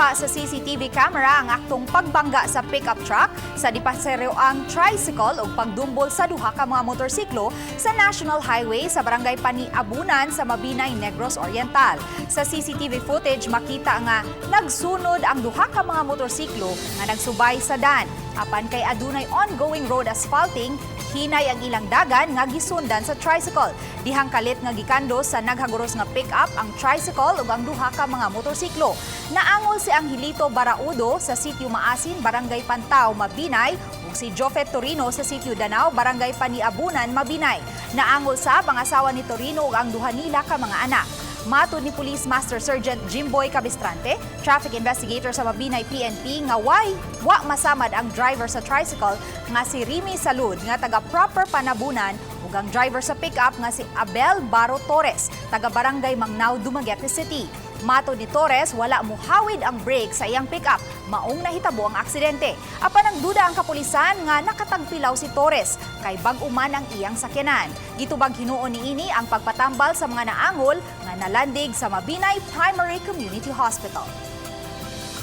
Nakuha sa CCTV camera ang aktong pagbangga sa pickup truck sa dipaseryoang tricycle ug pagdumbol sa duha ka mga motorsiklo sa National Highway sa Barangay Paniabunan sa Mabinay, Negros Oriental. Sa CCTV footage, makita nga nagsunod ang duha ka mga motorsiklo nga nagsubay sa dan. Apan kay adunay ongoing road asphalting, hinay ang ilang dagan nga gisundan sa tricycle. Dihang kalit nga gikandos sa naghaguros nga pick-up ang tricycle ug ang duha ka mga motorsiklo. Naangol si Angelito Baraudo sa Sitio Maasin, Barangay Pantao, Mabinay, ug si Jofet Torino sa Sitio Danao, Barangay Paniabunan, Mabinay. Naangol sab ang asawa ni Torino ug ang duha nila ka mga anak. Matod ni Police Master Sergeant Jimboy Cabistrante, traffic investigator sa Mabinay PNP, nga wa masamad ang driver sa tricycle nga si Rimi Salud nga taga proper Panabunan ug ang driver sa pickup nga si Abel Baro Torres, taga Barangay Mangnao, Dumaguete City. Matod ni Torres, wala muhawid ang brake sa iyang pickup, maong nahitabo ang aksidente. Apan nagduda ang kapulisan nga nakatagpilaw si Torres kay bag-o man ang iyang sakyanan. Gitubag hinuon niini ang pagpatambal sa mga naangol nga nalandig sa Mabinay Primary Community Hospital.